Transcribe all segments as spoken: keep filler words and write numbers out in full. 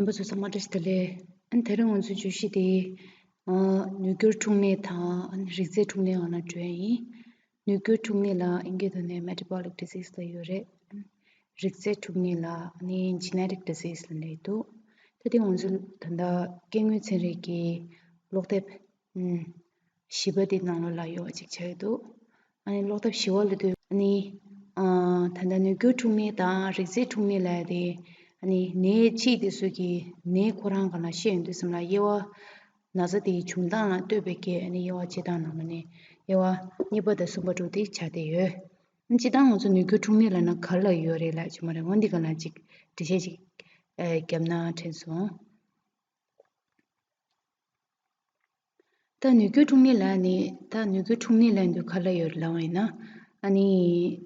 རྣམ་པ་ཚོ་ཚང་མ་བཀྲ་ཤིས་བདེ་ལེགས། ཨ་ནི་དེ་རིང་ང་ཚོའི་བརྗོད་གཞི་དེ། ཨ། ནུས་འགྱུར་འཁྲུག་ནད་དང་ཨ་ནི་རིགས་རྫས་འཁྲུག་ནད་སྒང་ལ་འགྲོ་ཡ་ཡིན། ནུས་འགྱུར་འཁྲུག་ནད་ལ་ཨིན་སྐད་ཐོག་ནས་Metabolic Disease ལབ་ཡོད་རེད། རིགས་རྫས་འཁྲུག་ནད་ལ་ཨ་ནི་Genetic Disease ལབ་ནས་འདུག་ད་དེ་ང་ཚོ་ད་ལྟ་སྐྱེ་དངོས་ཚན་རིག་གི་ཀློག་དེབ། ཨུམ། བཞི་པ་དེ་ནང་ལོགས་ལ་ཡོད་པ་ཅིག་ཆགས་ཀྱི་འདུག་ཨ་ནི་ཀློག་དེབ་བཞི་པ་ལ་ལྟོས། ཨ་ནི། ཨ། ད་ལྟ་ནུས་འགྱུར་འཁྲུག་ནད་དང་རིགས་རྫས་འཁྲུག་ནད་ལབ་ཡ་དེ། ཨ་ནི་ནད་གཅིག་དེ་ཚོ་གི་ནད་ཁོ་རང་སྒང་ལ་བཤད་ཡོང་དུས་ཙམ་ལ་དབྱེ་བ། ན་ཚ་དེའི་བྱུང་སྟངས་ལ་ལྟོས་པའི་གི་ཨ་ནི་དབྱེ་བ་ཕྱེ་སྟངས་ནང་ལོགས་ནས་དབྱེ་བ་གཉིས་པ་དང་གསུམ་པ་དྲུག་དེ་ཆགས་བསྡད་ཡོད། ཨ་ནི་སྤྱིར་བཏང་ང་ཚོ་ནུས་འགྱུར་འཁྲུག་ནད་ལབ་ན་ག་རེ་ལབ་ཡོད་རེད་ལབ་ཀྱི་མ་རེད། འོ་འདི་སྒང་ལ་ཅིག་འགྲེལ་བཤད་ཅིག་ཨ། བརྒྱབ་ན་དྲན་སོང་། ད་ནུས་འགྱུར་འཁྲུག་ནད་ལབ་ནི། ད་ནུས་འགྱུར་འཁྲུག་ནད་ལབ་དུས་ག་རེ་ལབ་ཡོད་རེད་ལབ་པ་ཡིན་ན། ཨ་ནི།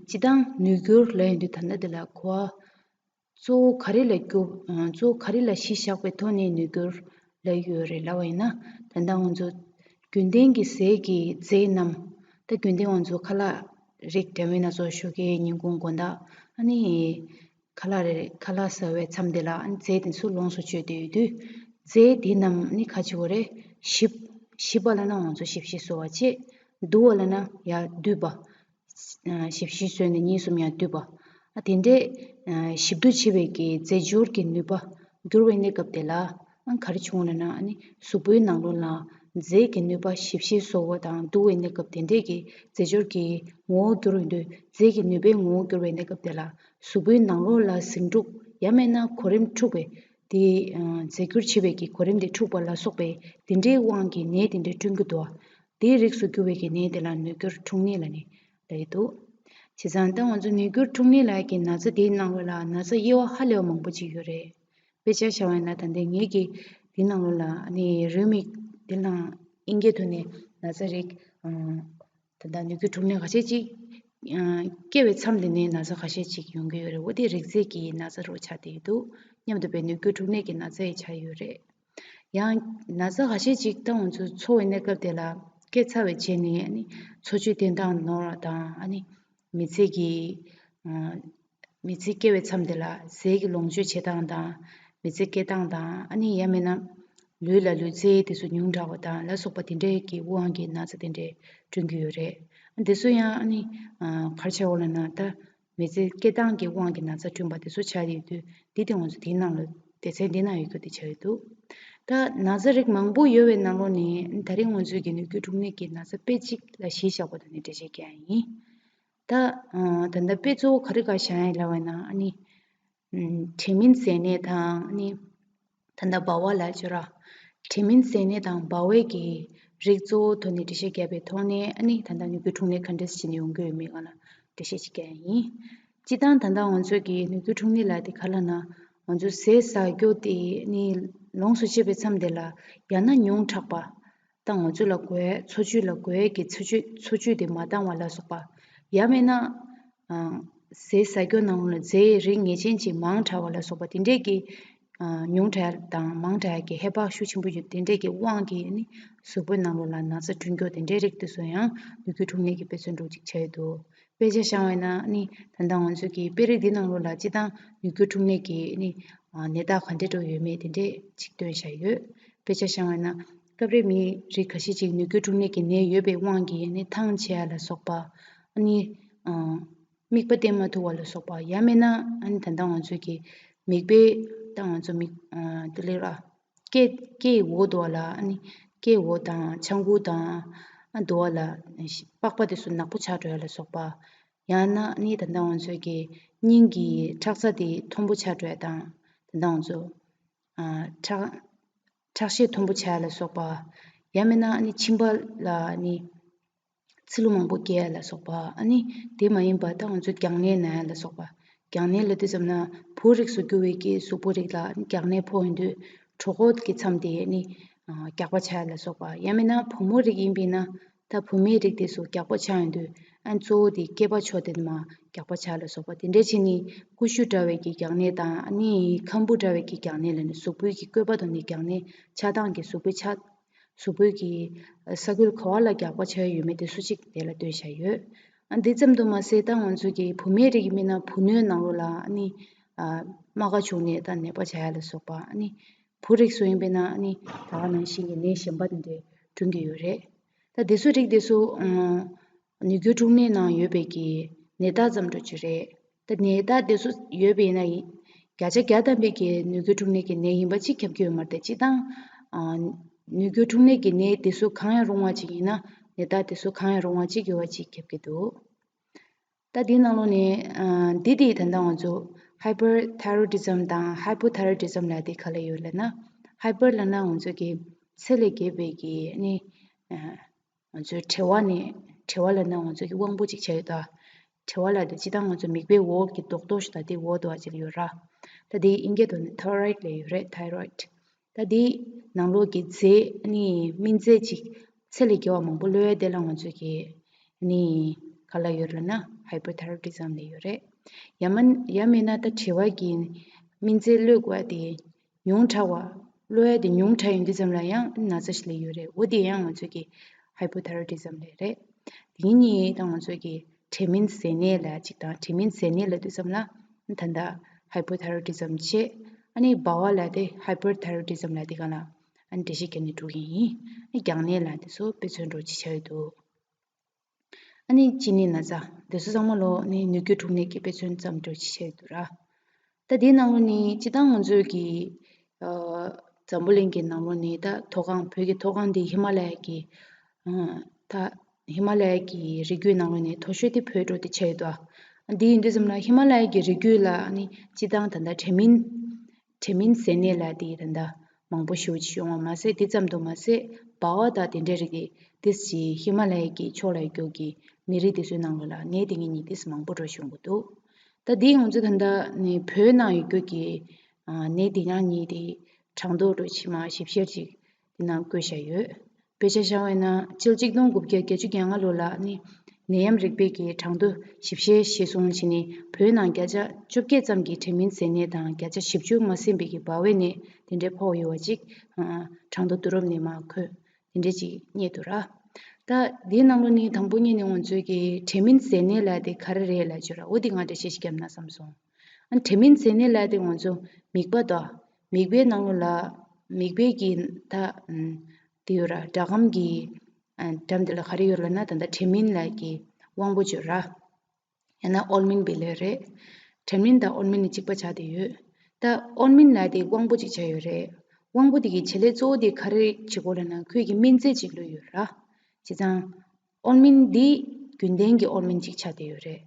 སྤྱིར་བཏང་ནུས་འགྱུར་ལབ་ཡོང་དུས་ད་ལྟ་འདི་ལ་གོ་བ་གཙོ་བོ་ག་རེ་ལ་གྱུར། ཨ། གཙོ་བོ་ག་རེ་ལ་གཞི་བཞག་པའི་ཐོག་ནས་ནུས་འགྱུར་ལབ་ཡོད་རེད་ལབ་པ་ཡིན་ན། ད་ལྟ་ང་ཚོ་རྒྱུན་ལྡན་གྱི་ཟས་ཀྱི་རྫས་རྣམས། ད་རྒྱུན་ལྡན་ང་ཚོ་ཁ་ལག་རིགས་འདྲ་མིན་སྣ་ཚོགས་ཞོགས་ཀས་ཉིན་གུང་དགོང་དག་ཨ་ནི། ཁ་ལག་རེ་ཁ་ལག་ཟ་བའི་མཚམས་དེ་ལ་ཨ་ནི་རྫས་དེ་ཚོ་ལོངས་སུ་སྤྱོད་བསྡད་ཡོད་དུས། རྫས་དེ་རྣམས་ནི་ག་ཅི་བོ་རེད། ཞིབ། ཞིབ་པ་ལབ་ན་ང་ཚོ་ཞིབ་ཞིབ་བཟོ་བ་བྱེད། བསྡུ་བ་ལབ་ན་ཡར་བསྡུས་པ། ཨ། ཞིབ་ཞིབ་བཟོས་ནས་གཉིས་གསུམ་ཡར་བསྡུས་པ། ཨ། དེ་འདྲས། ཨ། ཞིབ་བསྡུ་བྱེད་པའི་གི་རྫས་སྦྱོར་གྱི་ནུས་པ། འགྱུར་བའི་གནས་སྐབས་དེ་ལ། ཨ། ག་རེ་བྱུང་ལབ་ན། ཨ་ནི་གཟུགས་པོའི་ནང་ལོགས་ལ་རྫས་ཀྱི་ནུས་པ་ཞིབ་ཞིབ་བཟོ་བ་དང་བསྡུ་བའི་གནས་སྐབས་དེ་འདྲས་ཀྱི་རྫས་སྦྱོར་གྱི་ངོ་བོ་འགྱུར་ཡོང་དུས། རྫས་ཀྱི་ནུས་པའི་ངོ་བོ་འགྱུར་བའི་གནས་སྐབས་དེ་ལ་གཟུགས་པོའི་ནང་ལོགས་ལ་ཟིང་འཁྲུག་ཡང་མིན་ན་གོ་རིམ་འཁྲུགས་པའི་དེ། ཨ། རྫས་འགྱུར་བྱེད་པའི་གི་གོ་རིམ་དེ་འཁྲུགས་པ་ལ་སོགས་པའི་དེ་འདྲའི་དབང་གིས་ནད་དེ་འདྲ་བསྐྲུན་གྱི་འདུག་དེའི་རིགས་སུ་གྱུར་བའི་གི་ནད་དེ་ལ་ནུས་འགྱུར་འཁྲུག་ནད་ལབ་ནས་ལབ་ཀྱི་འདུག་བྱས་ཙང་ད་ང་ཚོ་ནུས་འགྱུར་འཁྲུག་ནད་ལབ་ཀྱི་ན་ཚ་དེའི་ནང་ལོགས་ལ་ན་ཚ་དབྱེ་བ་ཧ་ལས་པ་མང་པོ་ཅིག་ཡོད་རེད། དཔེ་ཆ་བཞག་པ་ཡིན་ན། ད་ལྟ་ངེད་ཀྱིས་འདི་ནང་ལོགས་ལ་ཨ་ནི་རེའུ་མིག་འདི་ནང་ཨིན་སྐད་ཐོག་ནས་ན་ཚ་རིགས། ཨ། ད་ལྟ་ནུས་འགྱུར་འཁྲུག་ནད་ཁ་ཤས་ཅིག་ཨ། སྐྱེ་བའི་མཚམས་དེ་ནས་ན་ཚ་ཁ་ཤས་ཅིག་ཡོང་གི་ཡོད་རེད། འོ་དེ་རིགས་རྫས་ཀྱི་ན་ཚ་རུ་ཆགས་བསྡད་ཀྱི་འདུག་མཉམ་དུ་དཔེ་ནུས་འགྱུར་འཁྲུག་ནད་ཀྱི་ན་ཚ་ཡང་ཆགས་ཡོད་རེད། ཡང་ན་ཚ་ཁ་ཤས་ཅིག་ད་ང་ཚོ་འཚོ་བའི་གནས་སྐབས་དེ་ལ་སྐྱེ་ཚར་བའི་རྗེས་ནས་ཨ་ནི་འཚོ་བཅུད་བསྟེན་སྟངས་ནོར་བ་དང་། ཨ་ནི་མི་ཚེ་གི། ཨ། མི་ཚེ་སྐྱེལ་བའི་མཚམས་དེ་ལ་ཟས་ཀྱི་ལོངས་སྤྱོད་བྱེད་སྟངས་དང་། མི་ཚེ་སྐྱེལ་སྟངས་དང་། ཨ་ནི་ཡང་མིན་ན་ལུས་ལ་ལུས་རྩལ་དེ་ཚོ་ཉུང་དྲགས་པ་དང་ལ་སོགས་པ་དེ་འདྲའི་གི་དབང་གིས་ན་ཚ་དེ་འདྲའི་བསྐྲུན་གྱི་ཡོད་རེད། ཨ། དེ་ཚོ་ཡང་ཨ་ནི། ཨ། ག་རེ་ཆགས་ཡོད་ལབ་ན། ད་མི་ཚེ་སྐྱེལ་སྟངས་ཀྱི་དབང་གིས་ན་ཚ་བསྐྲུན་པ་དེ་ཚོ་ཆགས་ཡོད་དུས། འདི་དེ་ང་ཚོ་དེའི་ནང་ལ་སྡེ་ཚན་འདི་ནང་ཡོད་རྒྱུ་དེ་ཆགས་ཡོད་འདུག་ད་ན་ཚ་རིགས་མང་པོ་ཡོད་པའི་ནང་ལོགས་ནས་ད་རེས་ང་ཚོའི་གི་ནུས་འགྱུར་འཁྲུག་ནད་ཀྱི་ན་ཚ་དཔེ་གཅིག་ལ་གཞི་བཞག་པ་དང་ནི་འགྲེལ་བཤད་རྒྱག་ཡ་ཡིན། ད། ཨ། ད་ལྟ་དཔེ་གཙོ་བོ་ག་རེ་ག་བཞག་ཡིན་ལབ་པ་ཡིན་ན། ཨ་ནི། ཨམ། དྲན་མེད་ཟད་ནད་དང་། ཨ་ནི། ད་ལྟ་ལྦ་བ་ལབ་ཀྱི་ཡོད་རེད། དྲན་མེད་ཟད་ནད་དང་ལྦ་བའི་གི་རིགས་གཙོ་བོ་ཐོག་ནས་འགྲེལ་བཤད་བརྒྱབ་པའི་ཐོག་ནས། ཨ་ནི་ད་ལྟ་ནུས་འགྱུར་འཁྲུག་ནད་ག་འདྲས་བྱས་ནས་ཡོང་གི་ཡོད་མེད་སྒང་ལ་འགྲེལ་བཤད་ཅིག་རྒྱག་ཡ་ཡིན། སྤྱིར་བཏང་ད་ལྟ་ང་ཚོ་གི་ནུས་འགྱུར་འཁྲུག་ནད་ལབ་དེ་ག་རེ་ལབ་ན། ང་ཚོ་ཟས་ཟ་རྒྱུ་དེ་ནི་ལོངས་སུ་སྤྱད་པའི་མཚམས་དེ་ལ་ཡང་ན་ཉུང་དྲགས་པ། ད་ང་ཚོ་ལ་དགོས། འཚོ་བཅུད་ལ་དགོས་ཀྱི་འཚོ་བཅུད། འཚོ་བཅུད་དེ་མ་འདང་བ་ལ་སོགས་པ། ཡང་མིན་ན། ཨ། ཟས་ཟ་རྒྱུ་ནང་ལ་རྫས་རིགས་ངེས་ཅན་ཅིག་མང་དྲགས་པ་ལ་སོགས་པ་དེ་འདྲས་ཀྱི། ཨ། ཉུང་དྲགས་དང་མང་དྲགས་ཀྱི་ཧེ་བག་ཤུགས་ཆེན་པོ་ཡོད། དེ་འདྲས་ཀྱི་དབང་གིས་ནི་གཟུགས་པོའི་ནང་ལོགས་ལ་ན་ཚ་བསྐྲུན་རྒྱུ་དེ་འདྲའི་རིགས་དེ་ཚོ་ཡང་ནུས་འགྱུར་འཁྲུག་ནད་ཀྱི་དཔེ་མཚོན་འདྲ་ཅིག་ཆགས་ཡོད་འདུག་དཔེ་ཆ་བཞག་པ་ཡིན་ན། ཨ་ནི་ད་ལྟ་ང་ཚོ་གི་དཔེ་རིས་འདི་ནང་ལོགས་ལ་སྤྱིར་བཏང་ནུས་འགྱུར་འཁྲུག་ནད་ཀྱི་ནི། ཨ། ནད་རྟགས་ག་འདྲས་འདྲ་ཡོད་མེད་དེ་འདྲས་ཅིག་སྟོན་བཞག་ཡོད། དཔེ་ཆ་བཞག་པ་ཡིན་ན། སྐབས་རེ་མིའི་རིགས་ཁ་ཤས་ཅིག་ནུས་འགྱུར་འཁྲུག་ནད་ཀྱི་ནད་ཡོད་པའི་དབང་གིས་ནི་ཐང་ཆད་ཡ་ལ་སོགས་པ། ཨ་ནི། ཨ། མིག་པ་བསྟན་མ་ཐུབ་པ་ལ་སོགས་པ། ཡང་མིན་ན་ཨ་ནི་ད་ལྟ་ང་ཚོ་གི་མིག་དཔེ། ད་ང་ཚོ་མིག། ཨ། དེ་ལས་ར། སྐེ། སྐེ་ཡི་འོག་དུ་བ་ལ། ཨ་ནི་སྐེ་འོག་དང་ཕྱག་མགུ་དང་། ཨ། དུ་བ་ལ་པགས་པ་དེ་ཚོ་ནག་པོ་ཆགས་འགྲོ་ཡ་ལ་སོགས་པ། ཡང་ན་ཨ་ནི་ད་ལྟ་ང་ཚོ་གི་སྙིང་གི་ཁྲག་རྩ་དེ་མཐོན་པོ་ཆགས་འགྲོ་ཡ་དང་། ད་ལྟ་ང་ཚོ། ཨ། ཁྲག་ཁྲག་ཤེད་མཐོན་པོ་ཆགས་ཡ་ལ་སོགས་པ། ཡང་མིན་ན་ཨ་ནི་མཆིན་པ་ལ་ཨ་ནི་ཚིལ་ལུ་མང་པོ་སྐྱེ་ཡ་ལ་སོགས་པ། ཨ་ནི་དེ་མ་ཡིན་པ་ད་ང་ཚོ་རྒྱང་ནད་ན་ཡ་ལ་སོགས་པ། རྒྱང་ནད་ལབ་དུས་ཙམ་ན་བུ་རིགས་སུ་གྱུར་བའི་གི་གཟུགས་པོ་རིགས་ལ་ཨ་ནི་རྒྱང་ནད་ཕོག་ཡོང་དུས་གྲོད་ཁོག་གི་མཚམས་དེ་ཨ་ནི། ཨ། རྒྱགས་པ་ཆགས་ཡ་ལ་སོགས་པ། ཡང་མིན་ན་བུ་མོ་རིགས་ཡིན་པས་ན། ད་བུད་མེད་རིགས་དེ་ཚོ་རྒྱགས་པ་ཆགས་ཡོང་དུས། ཨ། གཙོ་བོ་དེ་སྐེད་པ་ཕྱོགས་དེ་མར་རྒྱགས་པ་ཆགས་ལ་སོགས་པ་དེ་འདྲ་བྱས་ནས། ཀུ་ཤུ་འདྲ་བའི་གི་རྒྱང་ནད་དང་། ཨ་ནི་ཁམ་བུ་འདྲ་བའི་གི་རྒྱང་ནད་ལབ་ནས། གཟུགས་པོའི་གི་བཀོད་པ་དང་ནི་རྒྱང་ནད་ཆགས་སྟངས་ཀྱི། གཟུགས་པོའི་ཆགས། གཟུགས་པོའི་གི་ས་ཁུལ་ག་བ་ལ་རྒྱགས་པ་ཆགས་ཡོད་མེད་དེ་ཚོ་ཅིག་དེ་ལ་སྟོན་བཞག་ཡོད། ཨ། འདི་ཙམ་དུ་མ་ཟད། ད་ང་ཚོ་གི་བུད་མེད་རིགས་ཡིན་ན་བུ་སྣོད་ནང་ལོགས་ལ། ཨ་ནི། ཨ་རྨ་ཁ་བྱུང་ནས་ད་ནད་པ་ཆགས་ཡ་ལ་སོགས་པ། ཨ་ནི་བུ་རིགས་སུ་ཡིན་པས་ན་ཨ་ནི་ད་ག་ནང་བཞིན་གྱི་ནད་གཞན་པ་དེ་འདྲ་འབྱུང་གི་ཡོད་རེད། ད་དེ་ཚོ་རིགས་དེ་ཚོ་ཨ་ནུས་རྒྱུ་འཁྲུག་ནད་ནང་ཡོད་པའི་གི་ནད་རྟགས་ཙམ་འདྲ་ཅིག་རེད། ད་ནད་རྟགས་དེ་ཚོ་ཡོད་པ་ཡིན་ན་ཡིན། བརྒྱ་ཆ་བརྒྱ་ཐམ་པའི་གི་ནུས་རྒྱུ་འཁྲུག་ནད་ཀྱི་ནད་ཡིན་པ་གཅིག་ཁྱབ་ཀྱི་ཡོད་མ་རེད་དེ། སྤྱིར་བཏང་ཨ་ནུས་རྒྱུ་འཁྲུག་ནད་ཀྱི་ནད་དེ་ཚོ་གང་ཡང་རུང་བ་ཅིག་ཡིན་ན། ནད་རྟགས་དེ་ཚོ་གང་ཡང་རུང་བ་གཅིག་ཡོད་པ་གཅིག་ཁྱབ་ཀྱི་འདུག་ད་འདིའི་ནང་ལོགས་ནས་ཨ་འདི་དེ་ད་ལྟ་ང་ཚོ་Hyperthyroidism དང་Hypothyroidism ལབ་དེ་ག་ལ་ཡོད་ལབ་ན། Hyper ལབ་ན་ང་ཚོ་གི་ཚད་ལས་བརྒལ་བའི་གི་ཨ་ནི་ཨ་ང་ཚོའི་བྲེལ་བ་ནི། བྲེལ་བ་ལབ་ན་ང་ཚོ་གི་དབང་པོ་གཅིག་ཆགས་ཡོད་ད། བྲེལ་བ་ལབ་དུས་སྤྱིར་བཏང་ང་ཚོ་མིད་པའི་འོག་གི་རྡོག་རྡོག་ཞིག་ད་དེ་འོག་ཏུ་བ་ཅིག་ཡོད་ར། ད་དེ་ཨིན་སྐད་ཐོག་ནས་thyroid ལབ་ཡོད་རེད། thyroid། ད་དེ་ནང་ལོགས་ཀྱི་རྫས་ནི་སྨིན་རྫས་ཅིག་ཚད་ལས་བརྒལ་བ་མང་པོ་གློད་ཡ་དེ་ལ་ང་ཚོ་གི་ནི་ག་ལ་ཡོད་ལབ་ན་Hyperthyroidism ལབ་ཡོད་རེད། ཡང་མིན་ཡང་མིན་ན་ད་བྲེལ་བ་གི་སྨིན་རྫས་གློད་དགོས་ཡ་དེ་ཉུང་དྲགས་པ། གློད་ཡ་དེ་ཉུང་དྲགས་ཡོང་དུས་ཙམ་ལ་ཡང་ན་ཚ་ཞིག་སླེབས་ཡོད་རེད། འོ་དེ་ཡང་ང་ཚོ་གི་Hypothyroidism ལབ་རེད། དེ་གཉིས་ད་ང་ཚོ་གི་དྲན་མིན་ཟད་ནད་ལབ་ཅིག་དང་། དྲན་མིན་ཟད་ནད་ལབ་དུས་ཙམ་ལ་ད་ལྟ་Hypothyroidism བྱས། ཨ་ནི་སྦ་བ་ལབ་དེ་Hyperthyroidism ལབ་དེ་ག་ལ་ཨ་ནི་འགྲེལ་བཤད་བརྒྱབ་ནས་འགྲོ་གི་ཡིན། ཨ་ནི་རྒྱང་ནད་ལབ་དེ་ཚོ་དཔེ་མཚོན་འདྲ་ཅིག་ཆགས་ཡོད་འདུག་ཨ་ནི་གཅིན་སྙི་ན་ཚ་དེ་ཚོ་ཚང་མ་ལོ་ནི་ནུས་རྒྱུ་འཁྲུག་ནད་ཀྱི་དཔེ་མཚོན་ཙམ་འདྲ་ཅིག་ཆགས་ཡོད་འདུག་ར། ད་དེའི་ནང་ལོགས་ནས་སྤྱིར་བཏང་ང་ཚོའི་གི་ཨ་འཛམ་བུ་གླིང་གི་ནང་ལོགས་ནས་ད་མཐོ་སྒང་བོད་ཀྱི་མཐོ་སྒང་འདི་ཧི་མ་ལ་ཡ་གི་ཨ་ད་ཧི་མ་ལ་ཡ་གི་རི་རྒྱུད་ནང་ལོགས་ནས་མཐོ་ཤོས་དེ་བོད་འདྲ་དེ་ཆགས་ཡོད་དོ། འདི་ཡིན་དུས་ཙམ་ལ་ཧི་མ་ལ་ཡ་གི་རི་རྒྱུད་ལ་ནི་སྤྱིར་བཏང་ད་ལྟ་དྲན་མིན་དྲན་མིན་ཟད་ནད་ལབ་དེ་ད་ལྟ་མང་པོ་ཞེ་པོ་ཅིག་ཡོང་བ་མ་ཟད། དེ་ཙམ་དུ་མ་ཟད་སྦ་བ་དང་དེ་འདྲའི་རིགས་དེ་ཏིས་ཅིག་ཧི་མ་ལ་ཡ་གི་ཕྱོགས་ལ་ཡོད་རྒྱུ་གི་མི་རིགས་དེ་ཚོའི་ནང་ལོགས་ལ་ནད་དེ་གཉིས་གཉིས་ཏིས་མང་པོ་འགྲོ་བཞིན་ཡོད་འདུག་ད་དེ་ང་ཚོ་ད་ལྟ་ནི་བོད་ནང་ཡོད་རྒྱུ་གི་ཨ་ནད་དེ་ཡང་གཉིས་དེ་གྲངས་ཐོ་འདྲ་ཕྱི་མ་ཞིབ་བཤེར་ཅིག་དེ་ནང་བཀོད་བཞག་ཡོད། དཔེ་ཆ་བཞག་པ་ཡིན་ན་ཕྱི་ལོ་ཆིག་སྟོང་དགུ་བརྒྱ་བརྒྱད་ཅུ་གྱ་ལྔ་ལོ་ལ་ནི་ནད་ཡམས་རིག་པའི་གི་གྲངས་ཐོ་ཞིབ་བཤེར་བྱས་སོང་བྱས་ནས། བོད་ནང་བརྒྱ་ཆ་བཅོ་བརྒྱད་ཙམ་གྱི་དྲན་མིན་ཟད་ནད་དང་། བརྒྱ་ཆ་བཞི་བཅུ་མ་ཟིན་པའི་གི་སྦ་བའི་ནད་དེ་འདྲའི་ཕོག་ཡོད་པ་ཅིག་ཨ་གྲངས་ཐོ་བསྡུ་རུབ་ནས་མར་འཁོད་དེ་འདྲའི་ཅིག་རྙེད་འདུག་ར། ད་དེའི་ནང་ལོགས་ནས་དང་པོ་ཉིད་ནས་ང་ཚོའི་གི་དྲན་མིན་ཟད་ནད་ལབ་དེ་ག་རེ་རེད་ལབ་བརྗོད་ར། འོ་དེ་ང་འགྲེལ་བཤད་ཅིག་བརྒྱབ་ན་བསམ་སོང་། ཨ་དྲན་མིན་ཟད་ནད་ལབ་དེ་ང་ཚོ་མིད་པ་དང་། མིད་པའི་ནང་ལོགས་ལ་མིད་པའི་གི་ད་ཨམ་དེ་ཡོད་ར། སྒྲ་སྒམ་གྱི་ཨ་འགྲམ་དེ་ལ་ག་རེ་ཡོད་ལབ་ན། ད་ལྟ་དྲན་མིན་ལབ་ཀྱི་དབང་པོ་ཅིག་ཡོད་ར། ཡང་ན་ཨོལ་མིན་བེ་ལོས་རེད། དྲན་མིན་དང་ཨོལ་མིན་ནི་གཅིག་པ་ཆགས་བསྡད་ཡོད། ད་ཨོལ་མིན་ལབ་དེ་དབང་པོ་ཅིག་ཆགས་ཡོད་རེད། དབང་པོ་དེ་གི་བྱེད་ལས་གཙོ་བོ་དེ་ག་རེ་བྱེད་གོ་ལབ་ན། ཁོས་ཀྱི་སྨིན་རྫས་ཅིག་གློད་ཡོད་ར། བྱས་ཙང་ཨོལ་མིན་འདི་རྒྱུན་ལྡན་གྱི་ཨོལ་མིན་ཅིག་ཆགས་བསྡད་ཡོད་རེད།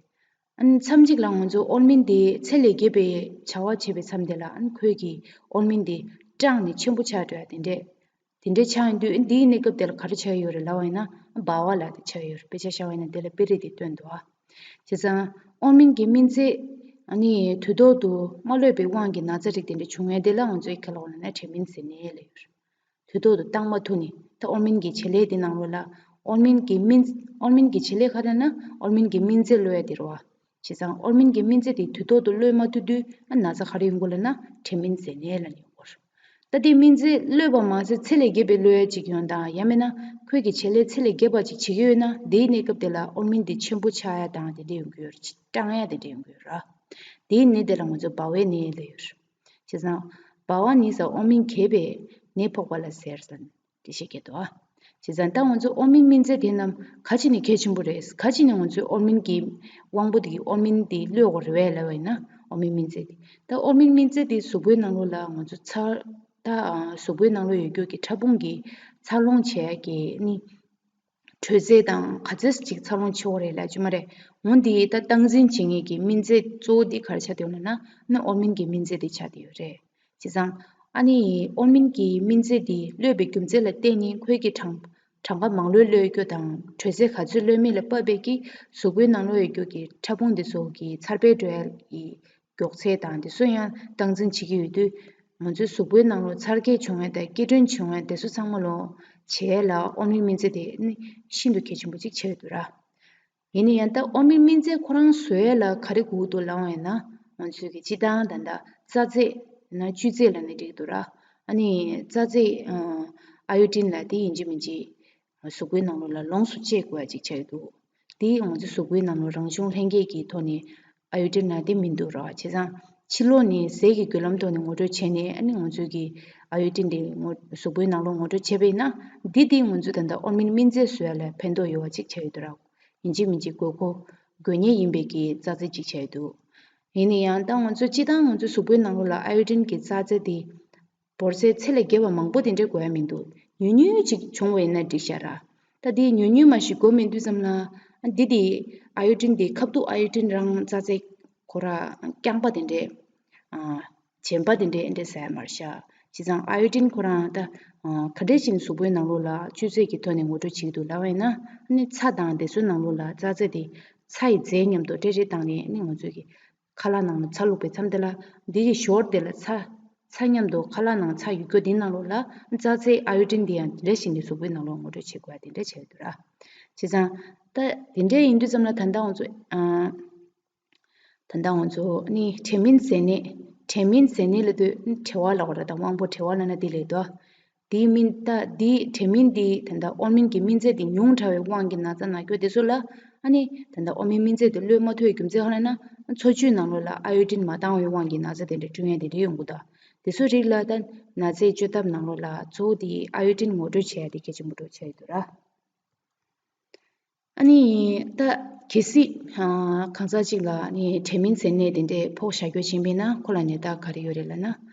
ཨ་ནི་མཚམས་གཅིག་ལ་ང་ཚོ་ཨོལ་མིན་དེ་ཚད་ལས་བརྒལ་བའི་བྱ་བ་བྱེད་པའི་མཚམས་དེ་ལ། ཨ་ནི་ཁོས་ཀྱི་ཨོལ་མིན་དེ་སྐྲངས་ནས་ཆེན་པོ་ཆགས་འགྲོ་ཡ་དེ་འདྲས། དེ་འདྲས་ཆགས་ཡོང་དུས་འདིའི་གནས་སྐབས་དེ་ལ་ག་རེ་ཆགས་ཡོད་རེད་ལབ་པ་ཡིན་ན། སྦ་བ་ལབ་དེ་ཆགས་ཡོད་རེད། དཔེ་ཆ་བཞག་པ་ཡིན་ན་དེ་ལ་དཔེ་རིས་དེ་སྟོན་འདུག་ཨ། བྱས་ཙང་ཨོལ་མིན་གྱི་སྨིན་རྫས་ཨ་ནི་དུས་ཐོག་ཏུ་མ་གློད་པའི་དབང་གིས་ན་ཚ་རིགས་དེ་འདྲ་བྱུང་ཡས་དེ་ལ་ང་ཚོས་ག་ལབ་ལབ་ན་དྲན་མིན་ཟད་ནད་ལབ་ཡོད་རེད། དུས་ཐོག་ཏུ་བཏང་མ་ཐུབ་ནས། ད་ཨོལ་མིན་གྱི་བྱེད་ལས་དེ་ནང་ལོགས་ལ་ཨོལ་མིན་གྱི་སྨིན་ཨོལ་མིན་གྱི་བྱེད་ལས་ག་རེ་ན་ཨོལ་མིན་གྱི་སྨིན་རྫས་གློད་ཡས་དེ་རེད་བ། བྱས་ཙང་ཨོལ་མིན་གྱི་སྨིན་རྫས་དེ་དུས་ཐོག་ཏུ་གློད་མ་ཐུབ་དུས་ཨ་ན་ཚ་ག་རེ་ཡོང་གོ་ལབ་ན་དྲན་མིན་ཟད་ནད་ལབ་ནས་ཡོང་གོ་རེད། ད་དེ་སྨིན་རྫས་གློད་པ་མ་ཟད་ཚད་ལས་བརྒལ་བའི་གློད་ཡས་ཅིག་ཡོང་དང་། ཡང་མིན་ན་ཁོས་ཀྱི་བྱེད་ལས་ཚད་ལས་བརྒལ་བ་ཅིག་བྱེད་ཀྱི་ཡོད་ན། དེའི་གནས་སྐབས་དེ་ལ་ཨོལ་མིན་དེ་ཆེན་པོ་ཆགས་ཡ་དང་དེ་འདྲ་ཡོང་གི་ཡོད་རེད། སྐྲངས་ཡ་དེ་འདྲ་ཡོང་གི་ཡོད་རེད། དེའི་ནད་དེ་ལ་ང་ཚོ་སྦ་བའི་ནད་ལབ་ཡོད་རེད། བྱས་ཙང་སྦ་བ་ནི་ཟ་ཨོལ་མིན་གས་པའི་ནད་ཕོག་པ་ལ་ཟེར་ཟེར་ནས་འགྲེལ་བཤད་བརྒྱབ་འདུག་ཨ། བྱས་ཙང་ད་ང་ཚོ་ཨོལ་མིན་སྨིན་རྫས་དེ་རྣམས་ག་ཅི་ནས་གལ་ཆེན་པོ་རེད། ག་ཅི་ནས་ང་ཚོའི་ཨོལ་མིན་གྱི་དབང་པོ་དེ་གི་ཨོལ་མིན་དེ་གློད་དགོས་རེད་པས་ལབ་པ་ཡིན་ན། ཨོལ་མིན་སྨིན་རྫས་དེ། ད་ཨོལ་མིན་སྨིན་རྫས་དེ་གཟུགས་པོའི་ནང་ལོགས་ལ་ང་ཚོ་ཚ་ད་ཨ་གཟུགས་པོའི་ནང་ལོགས་ཡོད་རྒྱུ་གི་ཕྲ་ཕུང་གི་འཚར་ལོངས་བྱེད་ཡ་གི་ནི། དྲོད་རྫས་དང་ག་ཚོད་ཅིག་འཚར་ལོངས་བྱེད་དགོས་རེད་ལབ་ཀྱི་མ་རེད། འོ་འདི་ད་སྟངས་འཛིན་བྱེད་མཁན་གྱི་སྨིན་རྫས་གཙོ་བོ་འདི་ག་རེ་ཆགས་བསྡད་ཡོད་ལབ་ན། ཨ་ནི་ཨོལ་མིན་གྱི་སྨིན་རྫས་འདི་ཆགས་བསྡད་ཡོད་རེད། བྱས་ཙང་ཨ་ནི་ཨོལ་མིན་གྱི་སྨིན་རྫས་འདི་གློད་པའི་རྒྱུ་མཚན་ལ་བརྟེན་ནས་ཁོས་ཀྱི་གྲངས་གྲངས་ཀ་མང་ལོས་གློད་རྒྱུ་དང་། དྲོད་རྫས་ག་ཚོད་གློད་མིན་ལ་དཔག་པའི་གི་གཟུགས་པོའི་ནང་ལོགས་ཡོད་རྒྱུ་གི་ཕྲ་ཕུང་འདི་ཚོ་གི་འཚར་འཕེལ་འགྲོ་ཡ་ཡི་མགྱོགས་ཚད་དང་དེ་ཚོ་ཡང་སྟངས་འཛིན་བྱེད་ཀྱི་ཡོད་དུས། ང་ཚོའི་གཟུགས་པོའི་ནང་ལོགས་འཚར་སྐྱེད་བྱུང་ཡ་དང་སྐྱེད་སྲིང་བྱུང་ཡ་དེ་ཚོ་ཚང་མ་ལོ་བྱེད་ཡ་ལ་ཨོལ་མིན་སྨིན་རྫས་དེ་ནི་ཤིན་ཏུ་གལ་ཆེན་པོ་ཅིག་ཆགས་ཡོད་འདུག་ར། ཡིན་ན་ཡང་ད་ཨོལ་མིན་སྨིན་རྫས་ཁོ་རང་བཟོ་ཡ་ལ་ག་རེ་དགོས་འདུག་ལབ་པ་ཡིན་ན། ང་ཚོའི་གི་སྤྱིར་བཏང་ད་ལྟ་རྩ་རྫས་ན་བཅུད་རྫས་ལབ་ན་འགྲིག་འདུག་ར། ཨ་ནི་རྩ་རྫས་ཨ་ཡོ་ཌིན་ལབ་དེ་ཡིན་གཅིག་མིན་གཅིག་གཟུགས་པོའི་ནང་ལོགས་ལ་ལོངས་སུ་སྤྱད་དགོས་ཡ་ཅིག་ཆགས་ཡོད་འདུག་དེ་ང་ཚོའི་གཟུགས་པོའི་ནང་ལོགས་རང་བྱུང་ལྷན་སྐྱེས་ཀྱི་ཐོག་ནས་ཨ་ཡོ་ཌིན་ལབ་དེ་མི་འདུག་ར། བྱས་ཙང་ ཕྱི་ལོགས་ནས་ཟས་ཀྱི་བརྒྱུད་ལམ་ཐོག་ནས་ངོ་སྤྲོད་བྱས་ནས་ཨ་ནི་ང་ཚོའི་གི་ཨ་ཡོ་ཏིན་དེ་ངོ་གཟུགས་པོའི་ནང་ལོགས་ངོ་སྤྲོད་བྱས་པ་ཡིན་ན། འདི་དེ་ང་ཚོའི་ད་ལྟ་ཨོལ་མིན་སྨན་རྫས་བཟོ་ཡ་ལ་ཕན་ཐོགས་ཡོད་པ་ཅིག་ཆགས་ཡོད་འདུག་ར། ཡིན་གཅིག་མིན་གཅིག་དགོས་མཁོ་དགོས་ངེས་ཡིན་པའི་གི་རྩ་རྫས་ཅིག་ཆགས་ཡོད་འདུག་ཡིན་ན་ཡང་ད་ང་ཚོ་སྤྱིར་བཏང་ང་ཚོའི་གཟུགས་པོའི་ནང་ལོགས་ལ་ཨ་ཡོ་ཏིན་གྱི་རྩ་རྫས་དེ་བོར་ཚད་ཚད་ལས་བརྒལ་བ་མང་པོ་དེ་འདྲ་དགོས་ཡ་མི་འདུག་ཉུང་ཉུང་ཅིག་བྱུང་བ་ཡིན་ན་འགྲིག་ཤག་ར། ད་དེ་ཉུང་ཉུང་མ་ཞིག་དགོས་མེད་དུས་ཙམ་ལ་འདི་དེ་ཨ་ཡོ་ཏིན་དེ་ཁབ་ཏུ་ཨ་ཡོ་ཏིན་རང་རྩ་རྫས་ཁོ་ར་རྐྱང་པ་དེ་འདྲས། ཨ། རྗེན་པ་དེ་འདྲས་འདྲས་ཟ་ཡ་མ་རེད་ཤག་བྱས་ཙང་ཨ་ཡོ་ཏིན་ཁོ་རང་ད་ཨ་ག་འདྲས་ཤིག་གཟུགས་པོའི་ནང་ལོགས་ལ་བཅོས་ཚད་ཀྱི་ཐོག་ནས་ངོ་སྤྲོད་བྱེད་ཀྱི་འདུག་ལབ་པ་ཡིན་ན། ཨ་ནི་ཚྭ་དང་དེ་ཚོའི་ནང་ལོགས་ལ་རྩ་རྫས་དེ་ཚྭ་ཡི་རྫས་མཉམ་དུ་སྤྲེལ་སྤྲེལ་བཏང་ནས་ཨ་ནི་ང་ཚོས་ཀྱི་ཁ་ལག་ནང་ལ་ཚྭ་བླུགས་པའི་མཚམས་དེ་ལ་འདི་ཡི་ཞོར་དེ་ལ་ཚྭ་ཚྭ་མཉམ་དུ་ཁ་ལག་ནང་ཚྭ་ཡོད་རྒྱུ་དེའི་ནང་ལོགས་ལ་རྩ་རྫས་ཨ་ཡོ་ཏིན་དེ་ཡང་འདྲ་ཞིག་ནས་གཟུགས་པོའི་ནང་ལོགས་ངོ་སྤྲོད་བྱེད་དགོས་ཡ་དེ་འདྲ་བྱས་ཡོད་འདུག་ར། བྱས་ཙང་ད་དེ་འདྲ་ཡིན་དུས་ཙམ་ལ་ད་ལྟ་ང་ཚོ་ཨ། ད་ལྟ་ང་ཚོ་ནི་དྲན་མིན་ཟེར་ནས་དྲན་མིན་ཟེར་ནས་ལབ་དུས་ནི་བྲེལ་བ་ལབ་པ་རེད། ད་དབང་པོ་བྲེལ་བ་ལབ་ན་དེ་ལས་དོ། དེའི་སྨན་ད་དེའི་དྲན་མིན་དེ་ད་ལྟ་ཨོལ་མིན་གྱི་སྨན་རྫས་དེ་ཉུང་དྲགས་པའི་དབང་གིས་ན་ཚ་ན་སྐྱོ་དེ་ཚོ་ལ་ཨ་ནི་ད་ལྟ་ཨོལ་མིན་སྨན་རྫས་དེ་གློད་མ་ཐུབ་པའི་རྒྱུ་མཚན་ག་རེ་ལབ་ན། འཚོ་བཅུད་ནང་ལོགས་ལ་ཨ་ཡོ་ཏིན་མ་འདང་བའི་དབང་གིས་ན་ཚ་དེ་འདྲ་བསྐྲུན་ཡ་དེ་འདྲ་ཡོང་གི་འདུག་དེ་ཚོའི་རིགས་ལ་ད་ན་ཚའི་བཅོས་ཐབས་ནང་ལོགས་ལ་གཙོ་བོ་དེ་ཨ་ཡོ་ཏིན་ངོ་སྤྲོད་བྱེད་ཡ་དེ་གལ་ཆེན་པོ་འདྲ་བོ་ཆགས་ཡོད་འདུག་ར། ཨ་ནི་ད་གལ་སྲིད་ཨ་གང་ཟག་ཅིག་ལ་ཨ་ནི་དྲན་མིན་ཟེར་ནས་དེ་འདྲའི་ཕོག་བཞག་རྒྱུ་ཕྱིན་པས་ན་ཁོ་ལ་ནད་རྟགས་ག་རེ་ཡོད་རེད་ལབ་ན།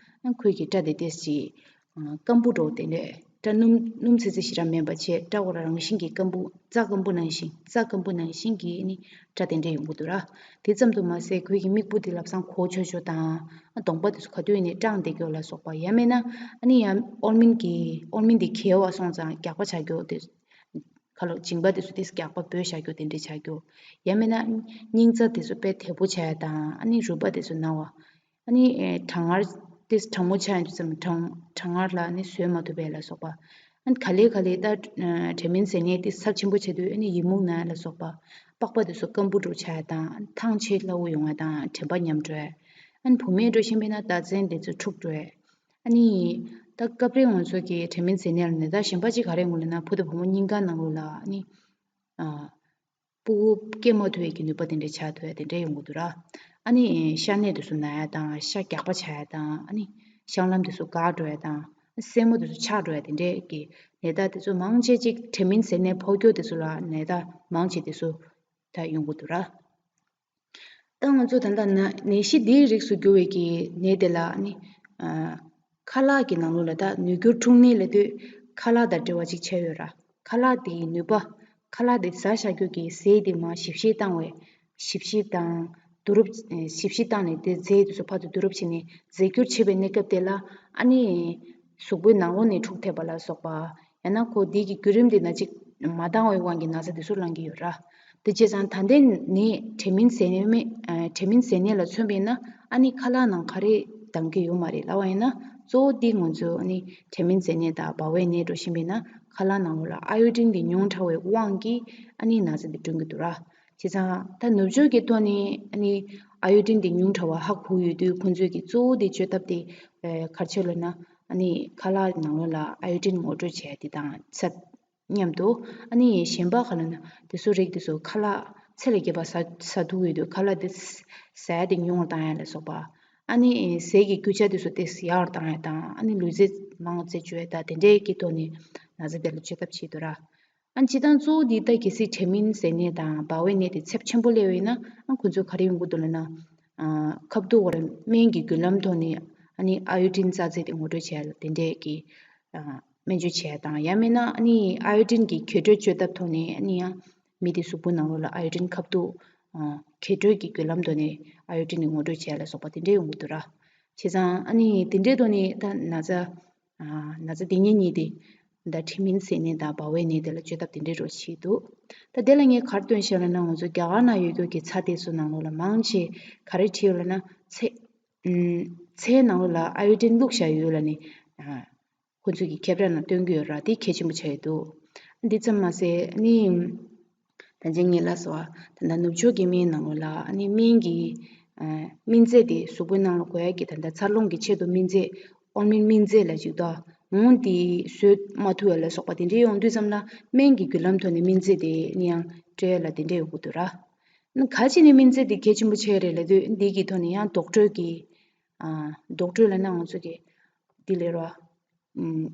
ཨ་ཁོས་ཀྱི་སྐྲ་དེ་ཏོག་ཙམ་ཅིག་ཨ་སྐམ་པོ་འདྲ་བོ་དེ་འདྲས། སྐྲ་སྣུམ་སྣུམ་ཚིལ་ཚིལ་ཞེ་དྲག་མིན་པ་བྱས། སྐྲ་ཁོ་རང་རང་བཞིན་གྱིས་སྐམ་པོ་རྩྭ་སྐམ་པོ་ནང་བཞིན་རྩྭ་སྐམ་པོ་ནང་བཞིན་གྱི་ཨ་ནི་སྐྲ་དེ་འདྲས་ཡོང་གི་འདུག་ར། དེ་ཙམ་དུ་མ་ཟད་ཁོའི་གི་མིག་སྤུ་དེ་ལམ་སང་གོག་ཆོག་ཆོག་དང་། ཨ་གདོང་པ་དེ་ཚོ་ག་དུས་ནས་སྐྲངས་བསྡད་རྒྱུ་ལ་སོགས་པ། ཡང་མིན་ན་ཨ་ནི་ཡང་ཨོལ་མིན་གྱི་ཨོལ་མིན་དེ་གས་པ་སོང་ཙང་རྒྱགས་པ་ཆགས་རྒྱུ་དེ། ཁ་ལོ་མཇིང་པ་དེ་ཚོ་དེ་རྒྱགས་པ་སྦོས་བཞག་རྒྱུ་དེ་འདྲས་ཆགས་རྒྱུ། ཡང་མིན་ན་སྙིང་རྩ་དེ་ཚོ་དཔེ་དལ་པོ་ཆགས་ཡ་དང་། ཨ་ནི་རུས་པ་དེ་ཚོ་ན་བ། ཨ་ནི་ཨེ་གྲང་ངར་དེ་གྲང་མོ་ཆགས་ཡོང་དུས་ཙམ་གྲང་གྲང་ངར་ལ་ཨ་ནི་བཟོད་མ་ཐུབ་པ་ལ་སོགས་པ། ཨ་ནི་ག་ལེ་ག་ལེ་ད་ཨ་དྲན་མིན་ཟེར་ནས་དེ་ཚབས་ཆེན་པོ་བྱས་དུས་ཨ་ནི་ཡི་མུག་ན་ལ་སོགས་པ། པགས་པ་དེ་ཚོ་སྐམ་པོ་འདྲ་བོ་ཆགས་ཡ་དང་། ཐང་ཆད་སླ་བོ་ཡོང་ཡ་དང་། དྲན་པ་ཉམས་འགྲོ་ཡ། ཨ་ནི་བུད་མེད་འདྲ་བོ་ཤེས་པས་ན་ཟླ་མཚན་དེ་ཚོ་འཁྲུགས་འགྲོ་ཡ། ཨ་ནི་ད་སྐབས་རེ་ང་ཚོ་གི་དྲན་མིན་ཟེར་ནས་ལ་ནད་རྟགས་གཞན་པ་ཅིག་ག་རེ་ཡོང་གི་ལབ་ན། བུ་དང་བུ་མོ་གཉིས་ཀ་ནང་ལོགས་ལ་ཨ་ནི་ཨ་སྤུ་གུ་སྐྱེ་མ་ཐུབ་པའི་གི་ནུས་པ་དེ་འདྲ་ཆགས་ཐུབ་ཡ་དེ་འདྲ་ཡོང་གི་འདུག་ར། ཨ་ནི་ཤ་གནད་དེ་ཚོ་ན་ཡ་དང་། ཤ་རྒྱགས་པ་ཆགས་ཡ་དང་། ཨ་ནི་བཤང་ལམ་དེ་ཚོ་འགག་འགྲོ་ཡ་དང་། སེན་མོ་དེ་ཚོ་ཆག་འགྲོ་ཡ་དེ་འདྲའི་གི་ནད་རྟགས་དེ་ཚོ་མང་ཆེ་ཅིག་དྲན་མིན་ཟེར་ནས་ཕོག་རྒྱུ་དེ་ཚོ་ལ་ནད་རྟགས་མང་ཆེ་དེ་ཚོ་ད་ཡོང་གི་འདུག་ར། ད་ང་ཚོ་ད་ལྟ་ན་ནད་གཞི་འདིའི་རིགས་སུ་གྱུར་བའི་གི་ནད་དེ་ལ་ནི་ཨ་ཁ་ལག་གི་ནང་ལོགས་ལ་ད་ནུས་འགྱུར་འཁྲུགས་ནད་ལབ་དུས་ཁ་ལག་དང་འབྲེལ་བ་ཅིག་ཆགས་ཡོད་ར། ཁ་ལག་དེའི་ནུས་པ། ཁ་ལག་དེ་ཟ་བཞག་རྒྱུ་གི་ཟས་དེ་མར་ཞིབ་བཤེར་བཏང་བས། ཞིབ་བཤེར་དང་བསྡུ་རུབ། ཞིབ་བཤེར་བཏང་ནས་དེ་རྫས་དེ་ཚོ་ཕར་ཚུར་བསྡུ་རུབ་བྱས་ནས་རྫས་འགྱུར་ཆེ་བའི་གནས་སྐབས་དེ་ལ་ཨ་ནི་གཟུགས་པོའི་ནང་ལོགས་ནས་འཁྲུགས་ཐེབས་པ་ལ་སོགས་པ། ཡང་ན་ཁོ་དེ་གི་བརྒྱུད་རིམ་དེ་ན་ཅིག་མ་འདང་བའི་དབང་གིས་ན་ཚ་དེ་ཚོ་ལངས་ཀྱི་ཡོད་ར། དེ་བྱས་ཙང་ད་ལྟའི་ནད་དྲན་མིན་ཟེར་ནད་མེད། ཨ་དྲན་མིན་ཟེར་ནད་ལ་མཚོན་པ་ཡིན་ན་ཨ་ནི་ཁ་ལག་ནང་ག་རེ་འདང་གི་ཡོད་མ་རེད་ལབ་པ་ཡིན་ན། གཙོ་བོ་འདི་ང་ཚོ་ཨ་ནི་དྲན་མིན་ཟེར་ནད་དང་སྦ་ཝའི་ནད་འདྲ་བོ་ཤེས་པ་ཡིན་ན། ཁ་ལག་ནང་ལོགས་ལ་ཨ་ཡོ་ཌིན་དེ་ཉུང་དྲགས་པའི་དབང་གིས་ཨ་ནི་ན་ཚ་དེ་འདྲ་བསྐྲུན་གྱི་འདུག་ར། བྱས་ཙང་ད་ནུབ་ཕྱོགས་ཀྱི་ཐོག་ནས་ཨ་ནི་ཨ་ཡོ་ཌིན་དེ་ཉུང་དྲགས་པ་ཧ་གོ་ཡོད་དུས། ཁོང་ཚོས་ཀྱི་གཙོ་བོ་དེ་བཅོས་ཐབས་དེ་ཨེ་ག་རེ་བྱས་ལབ་ན། ཨ་ནི་ཁ་ལག་ནང་ལོགས་ལ་ཨ་ཡོ་ཌིན་ངོ་སྤྲོད་བྱས་དེ་དང་ཚད་མཉམ་དུ། ཨ་ནི་གཞན་པ་ག་ལབ་ན་དེ་ཚོ་རིགས་དེ་ཚོ་ཁ་ལག་ཚད་ལས་བརྒལ་བ་ཟ་ཟ་འདུག་ཡོད་དུས་ཁ་ལག་དེ་ཟ་ཡ་དེ་ཉུང་བར་བཏང་ཡ་ལ་སོགས་པ། ཨ་ནི་ཟས་ཀྱི་རྒྱུ་ཆ་དེ་ཚོ་དེ་ཡག་བར་བཏང་ཡ་དང་། ཨ་ནི་ལུས་རྩལ་མང་བ་རྩེད་བཅུག་ཡ་དང་དེ་འདྲའི་གི་ཐོག་ནས་ན་ཚ་དེ་ལ་བཅོས་ཐབས་བྱེད་འདུག་ར། ཨ་ནི་སྤྱིར་བཏང་གཙོ་བོ་འདི་ད་གལ་སྲིད་དྲན་མིན་ཟེར་ནད་དང་སྦ་ཝའི་ནད་དེ་ཚབས་ཆེན་པོ་སླེབས་པ་ཡིན་ན། ཨ་ཁོ་ཚོས་ག་རེ་ཡོང་གི་འདུག་ལབ་ན། ཨ་ཁབ་ཏུ་བར་སྨན་གྱི་བརྒྱུད་ལམ་ཐོག་ནས་ཨ་ནི་ཨ་ཡོ་ཌིན་རྩ་རྫས་དེ་ངོ་སྤྲོད་བྱས་ལ་དེ་འདྲས་ཀྱི་ཨ་སྨན་བཅོས་བྱས་དང་། ཡང་མིན་ན་ཨ་ནི་ཨ་ཡོ་ཌིན་གྱི་གས་སྤྲོད་བཅོས་ཐབས་ཐོག་ནས་ཨ་ནི་ཡང་མི་དེ་གཟུགས་པོའི་ནང་ལོགས་ལ་ཨ་ཡོ་ཌིན་ཁབ་ཏུ་ཨ་གས་སྤྲོད་ཀྱི་བརྒྱུད་ལམ་ཐོག་ནས་ཨ་ཡོ་ཌིན་དེ་ངོ་སྤྲོད་བྱས་ལ་སོགས་པ་དེ་འདྲས་ཡོང་གི་འདུག་ར། བྱས་ཙང་ཨ་ནི་དེ་འདྲའི་ཐོག་ནས་ད་ན་ཚ་ཨ་ན་ཚ་དེ་གཉེན་ཉེ་དེ་ད་དྲན་མིན་ཟེར་ནད་དང་སྦ་ཝའི་ནད་དེ་ལ་བཅོས་ཐབས་དེ་འདྲའི་རོ་བྱས་འདུག་ད་དེ་ལ་ངས་ག་རེ་སྟོན་ཤག་ལབ་ན། ང་ཚོ་རྒྱ་གར་ནང་ཡོད་རྒྱུ་གི་ཚྭ་དེ་ཚོ་ནང་ལོགས་ལ་མང་ཆེ་ག་རེ་བྲིས་ཡོད་ལབ་ན། ཚྭ་ཨུམ་ཚྭའི་ནང་ལོགས་ལ་ཨ་ཡོ་ཌིན་བླུགས་བཞག་ཡོད་ལབ་ནས་ཨ་ཁོ་ཚོས་ཀྱི་ཁྱབ་བསྒྲགས་ནང་སྟོན་གྱི་ཡོད་ར། དེ་གལ་ཆེན་པོ་ཆགས་ཡོད་འདུག་འདི་ཙམ་མ་ཟད་ནི། ད་ཅི་ངས་ལབ་སོང་བ། ད་ལྟ་ནུབ་ཕྱོགས་ཀྱི་སྨན་ནང་ལོགས་ལ་ཨ་ནི་སྨན་གྱི་ཨ་སྨན་རྫས་དེ་གཟུགས་པོའི་ནང་ལ་དགོས་ཡ་གི་ད་ལྟ་འཚར་ལོངས་ཀྱི་ཆེད་དུ་སྨན་རྫས། ཨོལ་མིན་སྨན་རྫས་ལ་ཅིག་ད་འོང་དེ་བཟོད་མ་ཐུབ་ཡ་ལ་སོགས་པ་དེ་འདྲའི་ཡོང་དུས་ཙམ་ལ། སྨན་གྱི་བརྒྱུད་ལམ་ཐོག་ནས་སྨན་རྫས་དེ་ནི་ཡང་སྤྲད་ཡ་ལ་དེ་འདྲའི་ཡོང་གི་འདུག་ར། ཨ་ནི་ག་ཅི་ནས་སྨན་རྫས་དེ་གལ་ཆེན་པོ་ཆགས་རེད་ལབ་དུས། འདི་གི་ཐོག་ནས་ཡང་ཌོག་ཊར་གྱི་ ཨ་ཌོག་ཊར་ལབ་ན་ང་ཚོ་གི་འདི་ལས་རོ། ཨམ།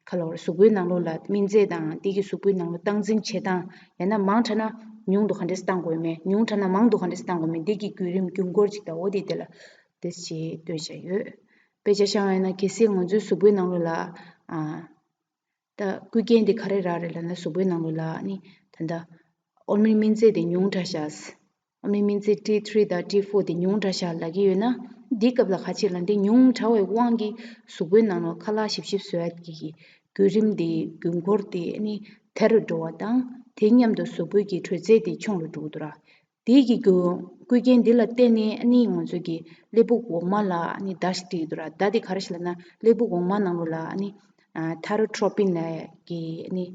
ག་ལབ་རོ། གཟུགས་པོའི་ནང་ལོགས་ལ་སྨན་རྫས་དང་དེ་གི་གཟུགས་པོའི་ནང་ལོགས་སྟངས་འཛིན་བྱེད་སྟངས། ཡང་ན་མང་དྲགས་ན་ཉུང་དུ་ག་འདྲས་བཏང་དགོས་མེད། ཉུང་དྲགས་ན་མང་དུ་ག་འདྲས་བཏང་དགོས་མེད། དེ་གི་བརྒྱུད་རིམ་རྒྱུན་འཁོར་ཅིག་དང་འོ་དེ་དེ་ལ་དེ་ཞེས་སྟོན་བྱ་ཡོད། དཔེ་ཆ་བཞག་པ་ཡིན་ན་གལ་སྲིད་ང་ཚོའི་གཟུགས་པོའི་ནང་ལོགས་ལ་ཨ། ད་རྐུ་མཁན་དེ་ག་རེ་རག་རེད་ལབ་ན་གཟུགས་པོའི་ནང་ལོགས་ལ་ནི་ད་ལྟ་ཨོལ་མིན་སྨན་རྫས་དེ་ཉུང་དྲགས་ཤག་ཨོལ་མིན་སྨན་རྫས་ཊི་ཐི་རི་དང་ཊི་ཕོར་དེ་ཉུང་དྲགས་ཤག་ལབ་ཀྱི་ཡོད་ན། འདིའི་སྐབས་ལ་ག་ཅི་ལབ་ན། འདི་ཉུང་དྲགས་པའི་དབང་གིས་གཟུགས་པོའི་ནང་ལོགས་ཁ་ལག་ཞིབ་ཞིབ་བཟོ་ཡ་གི་བརྒྱུད་རིམ་དེ་རྒྱུན་འཁོར་དེ་ནི་དལ་དུ་འགྲོ་བ་དང་། དེ་མཉམ་དུ་གཟུགས་པོའི་གི་དྲོད་ཚད་དེ་ཆུང་རུ་འགྲོ་གི་འདུག་ར། དེ་གི་རྒྱུ་རྐུ་མཁན་འདི་ལ་བརྟེན་ནས་ཨ་ནི་ང་ཚོ་གི་ཀླད་པའི་འོག་མ་ལ་ཨ་ནི་བརྡ་ཞིག་སྤྲད་ཀྱི་འདུག་ར། བརྡ་དེ་ག་རེ་ཞིག་ལབ་ན། ཀླད་པའི་འོག་མ་ནང་ལོགས་ལ་ཨ་ནི་ཨ་ཐ་རོ་ཊོ་པིན་ལབ་ཀྱི་ཨ་ནི་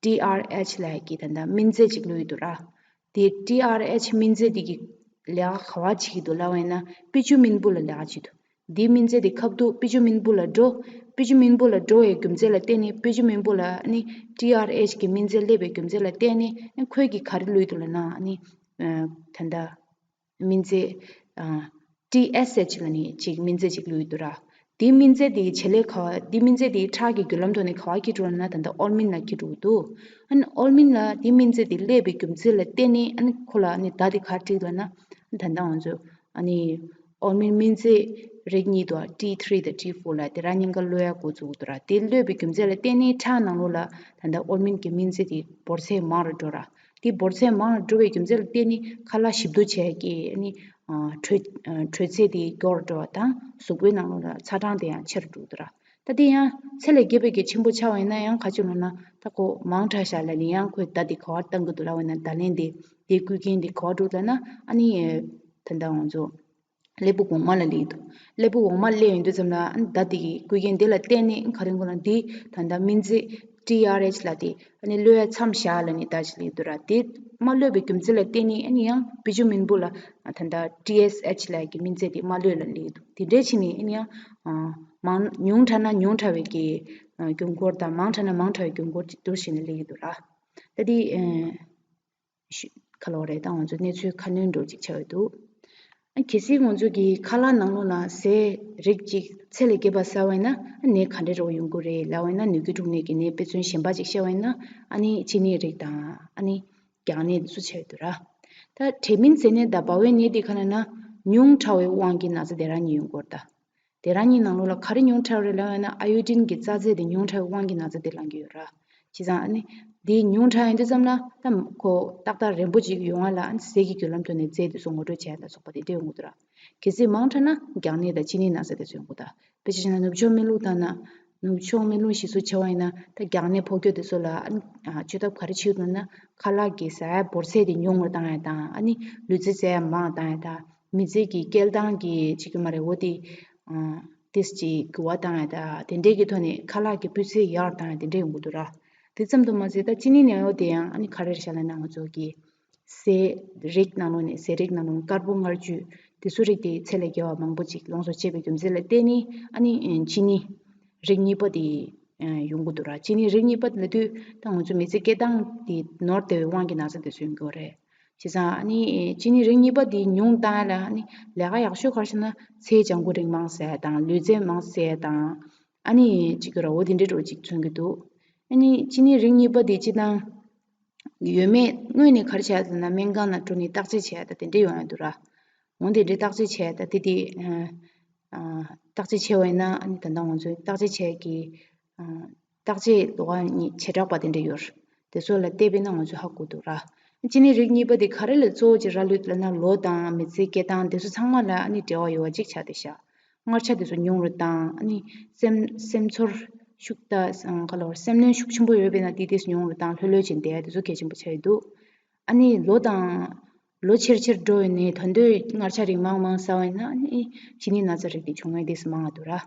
ཊི་ཨར་ཨེཆ་ལབ་ཀྱི་ད་ལྟ་སྨན་རྫས་ཅིག་བླུགས་ཀྱི་འདུག་ར། དེ་ཊི་ཨར་ཨེཆ་སྨན་རྫས་དེ་གི་ལས་ཀ་ག་བ་བྱེད་ཀྱི་འདུག་ལབ་པ་ཡིན་ན། དཔེ་ཆུ་རྨེན་བུ་ལ་ལས་ཀ་བྱེད་འདུག་དེའི་སྨན་རྫས་དེ་ཁ་ཐུག་དཔེ་ཆུ་རྨེན་བུ་ལ་འགྲོ། དཔེ་ཆུ་རྨེན་བུ་ལ་འགྲོ་བའི་རྒྱུ་མཚན་ལ་བརྟེན་ནས། དཔེ་ཆུ་རྨེན་བུ་ལ་ཨ་ནི་ཊི་ཨར་ཨེཆ་གི་སྨན་རྫས་སླེབས་པའི་རྒྱུ་མཚན་ལ་བརྟེན་ནས། ཨ་ནི་ཁོས་གི་ག་རེ་བླུགས་འདུག་ལབ་ན། ཨ་ནི་ཨ་ད་ལྟ་སྨན་རྫས་ཨ་ཊི་ཨེས་ཨེཆ་ལབ་ནི་ཅིག་སྨན་རྫས་ཅིག་བླུགས་འདུག་ར། དེའི་སྨན་རྫས་དེ་གི་བྱེད་ལས་ག་བ། དེའི་སྨན་རྫས་དེ་ཁྲག་གི་རྒྱུ་ལམ་ཐོག་ནས་ག་བ་འཁྱེར་འགྲོ་ལབ་ན། ད་ལྟ་ཨོལ་མིན་ལ་འཁྱེར་འགྲོ་གི་འདུག་ཨ་ནི་ཨོལ་མིན་ལ་དེའི་སྨན་རྫས་དེ་སླེབས་པའི་རྒྱུ་མཚན་ལ་བརྟེན་ནས། ཨ་ནི་ཁོ་ལ་ཨ་ནི་བརྡ་དེ་ག་རེ་སྤྲད་ལབ་ན། ད་ལྟ་ང་ཚོ་ཨ་ནི་ཨོལ་མིན་སྨན་རྫས་རིགས་གཉིས་འདུག་ཨ། ཊི་ཐི་རི་དང་ཊི་ཕོར་ལབ། དེ་རང་གཉིས་ཀ་གློད་ཡ་འགོ་བཙུགས་འདུག་ར། དེ་གློད་པའི་རྒྱུ་མཚན་ལ་བརྟེན་ནས་ཁྲག་ནང་ལོགས་ལ་ད་ལྟ་ཨོལ་མིན་གྱི་སྨན་རྫས་དེ་འབོར་ཚད་མང་རུ་འགྲོ་ར། དེ་འབོར་ཚད་མང་རུ་འགྲོ་བའི་རྒྱུ་མཚན་ལ་བརྟེན་ནས་ཁ་ལག་ཞིབ་ཏུ་བྱས་ཀྱི་ཨ་ནི་ཨ་དྲོད་ཨ་དྲོད་ཚད་དེ་མགྱོགས་རུ་འགྲོ་བ་དང་། གཟུགས་པོའི་ནང་ལོགས་ལ་ཚ་གྲང་དེ་ཡང་ཆེ་རུ་འགྲོ་གི་འདུག་ར། ད་དེ་ཡང་ཚད་ལས་བརྒལ་བའི་གལ་ཆེན་པོ་ཆགས་པ་ཡིན་ན་ཡང་ག་ཅི་ལབ་ན། ད་ཁོ་མང་དྲགས་ཤག་ལབ་ནས་ཡང་ཁོས་བརྡ་དེ་ག་བ་བཏང་གི་འདུག་ལབ་པ་ཡིན་ན། བརྡ་ལན་དེ་དེ་རྐུ་མཁན་དེ་ག་བ་འགྲོ་ལབ་ན། ཨ་ནི་ད་ལྟ་ང་ཚོ་ཀླད་པའི་གོང་མ་ལ་སླེབས་འདུག་ཀླད་པའི་གོང་མ་སླེབས་ཡོང་དུས་ཙམ་ལ་ཨ་ནི་བརྡ་དེ་གི་རྐུ་མཁན་དེ་ལ་བརྟེན་ནས་ག་རེ་འགོ་ན། འདི་ད་ལྟ་སྨན་རྫས་ཊི་ཨར་ཨེཆ་ལབ་དེ་ཨ་ནི་གློད་ཡ་མཚམས་བཞག་ལབ་ནས་བརྡ་ཅིག་སླེབས་འདུག་ར། དེ་མ་གློད་པའི་རྒྱུ་མཚན་ལ་བརྟེན་ནས་ཨ་ནི་ཡང་དཔེ་ཆུ་རྨེན་བུ་ལ་ད་ལྟ་ཊི་ཨེས་ཨེཆ་ལབ་ཀྱི་སྨན་རྫས་དེ་མ་གློད་ལབ་སླེབས་འདུག་དེ་འདྲས་བྱས་ནས་ཨ་ནི་ཡང་ཨ་མང་ཉུང་དྲགས་ན་ཉུང་དྲགས་པའི་གི་ཨ་རྒྱུན་འཁོར་དང་། མང་དྲགས་ན་མང་དྲགས་པའི་རྒྱུན་འཁོར་ཅིག་འདུག་བྱས་ནས་སླེབས་ཀྱི་འདུག་ར། ད་དེ་ཨ་ཤི་ག་ལབ་རེད། ད་ང་ཚོ་གནས་ཚུལ་ཁ་སྣོན་འདྲ་ཅིག་ཆགས་ཡོད་འདུག་ཨ་གལ་སྲིད་ང་ཚོ་གི་ཁ་ལག་ནང་ལོགས་ལ་ཟས་རིགས་ཅིག་ཚད་ལས་བརྒལ་བ་ཟ་བ་ཡིན་ན་ནད་ག་འདྲ་འདྲ་ཡོང་གི་རེད་ལབ་པ་ཡིན་ན། ནུས་རྒྱུ་འཁྲུག་ནད་ཀྱི་ནད་དཔེ་མཚོན་གཞན་པ་ཅིག་བཤད་པ་ཡིན་ན། ཨ་ནི་ཅི་ནི་རིགས་དང་། ཨ་ནི་རྒྱང་ནད་དེ་ཚོ་ཆགས་ཡོད་འདུག་ར། ད་དྲེད་མིན་ཟས་ནད་དང་འབར་བའི་ནད་དེ་ག་ལབ་ན། ཉུང་དྲགས་པའི་དབང་གིས་ན་ཚ་དེ་རང་གཉིས་ཡོང་གི་ཡོད་རེད་ད། དེ་རང་གཉིས་ནང་ལོགས་ལ་ག་རེ་ཉུང་དྲགས་རེད་ལབ་ཡོད་ན། ཨ་ཡོ་ཌིན་གྱི་རྩ་རྫས་དེ་ཉུང་དྲགས་དབང་གིས་ན་ཚ་དེ་ལངས་ཀྱི་ཡོད་ར། བྱས་ཙང་ཨ་ནི་དེ་ཉུང་དྲགས་ཡོང་དུས་ཙམ་ལ་ད་ཁོ་ཏག་ཏག་རན་པོ་ཅིག་ཡོང་བ་ལ། ཨ་ནི་ཟས་ཀྱི་རྒྱུ་ལམ་ཐོག་ནས་རྫས་དེ་ཚོ་ངོ་སྤྲོད་བྱས་ལ་སོགས་པ་དེ་འདྲ་ཡོང་གི་འདུག་ར། གལ་སྲིད་མང་དྲགས་ན་རྒྱང་ནད་དང་གཅིན་སྙི་ན་ཚ་དེ་ཚོ་ཡོང་གི་འདུག་དཔེ་ཆ་བཞག་ན་ནུབ་ཕྱོགས་སྨན་ལུགས་དང་ན། ནུབ་ཕྱོགས་སྨན་ལུགས་གཞི་བཟུང་བྱས་པ་ཡིན་ན། ད་རྒྱང་ནད་ཕོག་རྒྱུ་དེ་ཚོ་ལ་ཨ་ནི་ཨ་བཅོས་ཐབས་ག་རེ་བྱེད་ཀྱི་འདུག་ན། ཁ་ལག་གི་ཟ་ཡ་འབོར་ཚད་དེ་ཉུང་རུ་བཏང་ཡ་དང་། ཨ་ནི་ལུས་རྩལ་རྩེ་ཡ་མང་བཏང་ཡ་དང་། མི་ཚེ་གི་སྐྱེལ་སྟངས་ཀྱི་ཅིག་གི་མ་རེད། འོ་དེ་ཨ་ཏིས་ཅིག་འགྱུར་བ་བཏང་ཡ་དང་། དེ་འདྲས་ཀྱི་ཐོག་ནས་ཁ་ལག་གི་སྤུས་ཚད་ཡག་རུ་བཏང་ཡ་དེ་འདྲས་ཡོང་གི་འདུག་ར། དེ་ཙམ་དུ་མ་ཟད་ད་གཅིན་སྙི་ནད་འོ་དེ་ཡང་ཨ་ནི་ག་རེ་རེད་ཤག་ལབ་ན། ང་ཚོ་གི་ཟས་རིགས་ནང་ལོགས་ནས། ཟས་རིགས་ནང་ལོགས་ནས་དཀར་པོ་མངར་བཅུད་དེ་ཚོ་རིགས་དེ་ཚད་ལས་བརྒལ་བ་མང་པོ་ཅིག་ལོངས་སུ་སྤྱད་པའི་རྒྱུ་མཚན་ལ་བརྟེན་ནས་ཨ་ནི་ཨ་གཅིན་སྙི་རིགས་གཉིས་པ་དེ་ཨ་ཡོང་གི་འདུག་ར། གཅིན་སྙི་རིགས་གཉིས་པ་དེ་ལབ་དུས་ད་ང་ཚོ་མི་ཚེ་སྐྱེལ་སྟངས་དེ་ནོར་བསྡད་པའི་དབང་གིས་ན་ཚ་དེ་ཚོ་ཡོང་གི་ཡོད་རེད། བྱས་ཙང་ཨ་ནི་ཨ་གཅིན་སྙི་རིགས་གཉིས་པ་དེ་ཉུང་བཏང་ཡ་ལ་ཨ་ནི་ལས་ཀ་ཡག་ཤོས་ག་རེ་ཞིག་ན། ཚལ་ལྗང་ཁུ་རིགས་མང་ཟ་ཡ་དང་། ལུས་རྩལ་མང་ཟ་ཡ་དང་། ཨ་ནི་ཅིག་གི་ར་འོ་དེ་འདྲས་འདྲ་ཅིག་མཚོན་གྱི་འདུག་ཨ་ནི་གཅིན་སྙི་རིགས་གཉིས་པ་དེ་སྤྱིར་བཏང་ཡོད་མེད་སྔོན་ནས་ག་རེ་བྱས་ཟེར་ན། སྨན་ཁང་ནང་འགྲོ་ནས་བརྟག་དཔྱད་བྱས་ད་དེ་འདྲས་ཡོང་ཡ་འདུག་ར། འོ་དེ་འདྲས་བརྟག་དཔྱད་བྱས་ད་དེ་དེ་ཨ་བརྟག་དཔྱད་བྱས་པ་ཡིན་ན། ཨ་ནི་ད་ལྟ་ང་ཚོའི་བརྟག་དཔྱད་བྱས་ཀྱི་ཨ་བརྟག་དཔྱད་ལོགས་ཀ་གཉིས་བྱེ་བྲག་པ་དེ་འདྲས་ཡོད་རེད། དེ་ཚོ་ལ་བལྟས་པས་ན་ང་ཚོས་ཧ་གོ་འདུག་ར། གཅིན་སྙི་རིགས་གཉིས་པ་དེ་ག་རེ་ལ་གཙོ་བོ་ཅིག་རག་ལུས་ལབ་ན། ལོ་དང་མི་ཚེ་སྐྱེལ་སྟངས་དེ་ཚོ་ཚང་མ་ལ་ཨ་ནི་འབྲེལ་བ་ཡོད་པ་ཅིག་ཆགས་བསྡད་ཤག་མངར་ཆ་དེ་ཚོ་ཉུང་རུ་བཏང་། ཨ་ནི་སེམས་སེམས་ཚོར་ཤུགས་ད་ག་ལབ་རེད། སེམས་གནོན་ཤུགས་ཆེན་པོ་ཡོད་པས་ན་དེ་དེ་ཚོ་ཉུང་རུ་བཏང་། ལྷོད་ལྷོད་བྱས་བསྡད་ཡ་དེ་ཚོ་གལ་ཆེན་པོ་ཆགས་ཀྱི་འདུག་ཨ་ནི་ལོ་དང་ལོ་ཆེར་ཆེར་འགྲོ་བའི་ནས་ད་དུང་མངར་ཆ་རིགས་མང་མང་ཟ་བ་ཡིན་ན། ཨ་ནི་གཅིན་སྙི་ན་ཚ་རིགས་དེ་བྱུང་ཡ་དེ་ཚོ་མང་བ་འདུག་ར།